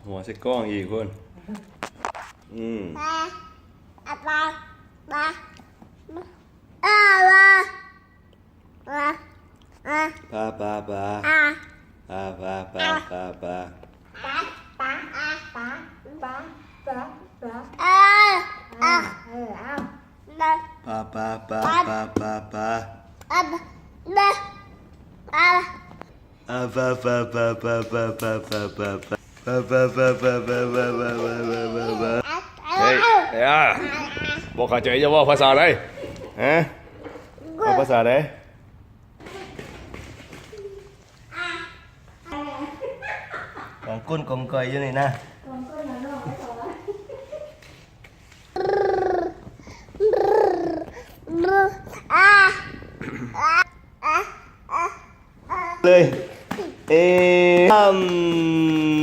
ຫົວໃສ່ກ້ອງອີກພຸ້ນ. ອືມ. ປາ ອາ ປາ ປາ ອາ ປາ ອາ ປາ ປາ ປາ ອາ ປາ ປາ ປາ ປາ ປາ ປາ ອາ ປາ ປາ ປາ ປາ ອາ ອາ ເອີ ເອົາ ປາ ປາ ປາ ປາ ປາ ປາ ອາ ບາ ບາ ອາ ອາ ປາ ປາ ປາ ປາ ປາ ປາ ປາ ປາ ປາ ເຮີ້ຍ ອາ ບໍ່ເຂົ້າໃຈຈະເວົ້າພາສາໃດ? ຮະ? ເວົ້າພາສາໃດ? ກອງກົ້ນກອງກອຍຢູ່ນີ້ນະ. ເລີຍ ເອ ອຳ.